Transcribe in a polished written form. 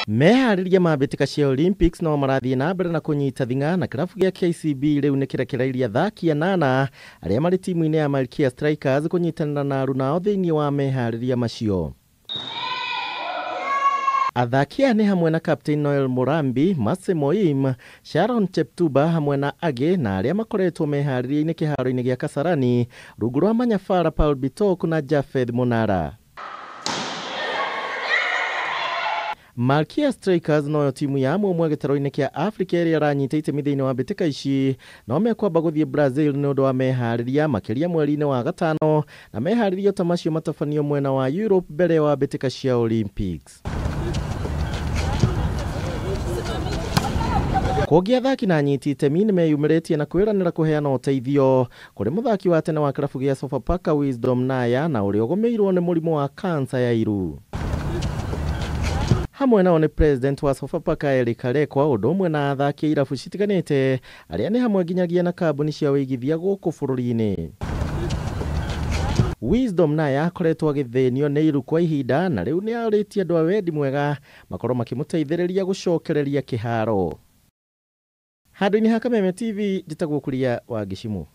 Meharĩria ma mbĩtĩka cia Olympics no marathiĩ na mbere na kũnyita thing'a na kĩrabu gĩa KCB rĩu nĩ kĩrekereirie athaki anana arĩa marĩ timu-inĩ ya Malkia Strikers kũnyitanĩra na arunao thĩinĩ wa meharĩria macio. Athaki aya nĩ hamwe na Captain Noel Murambi, Mercy Moim, Sharon Cheptuba hamwe na angĩ na arĩa makoretwo meharĩria-inĩ kĩharo-inĩ gĩa Kasarani rungu rwa Manyabara Paul Bitok na Japheth Munara. Malkia Strikers noyo timu ya amwe gĩtarũ-inĩ kĩa Africa ĩrĩa ĩranyita itemi thĩinĩ wa mbĩtĩka ici no mekwamba gũthiĩ Brazil nĩ ũndũ wa meharĩria makĩria mweri-inĩ wa gatano na meharĩrio ta macio matabanio mwena wa Europe mbere wa mbĩtĩka cia Olympics. Kũngĩ athaki na anyiti itemi nĩ meyumĩrĩtie na kwĩranĩra kũheana ũteithio kũrĩ mũthaki wa tene wa kĩrabu gĩa Sofapaka Wisdom Naya na ũrĩa ũgũmĩirwo nĩ mũrimũ wa kansa ya iru. Hamwe nao nĩ president wa Sofapaka Eric Arekwa ũndũ ũmwe na athaki a irabu citiganĩte arĩa nĩ hamwe nginyagia na kambuni cia ũigithia gũkũ bũrũri-inĩ. Wisdom Naya akoretwo agĩthĩnio nĩ iru kwa ihinda na rĩu nĩ arĩtie andũ a wendi mwega makorwo makĩmũteithĩrĩria gũcokereria kĩharo. Handũ-inĩ ha Kameme TV njĩtagwo Kuria wa Gĩcimu.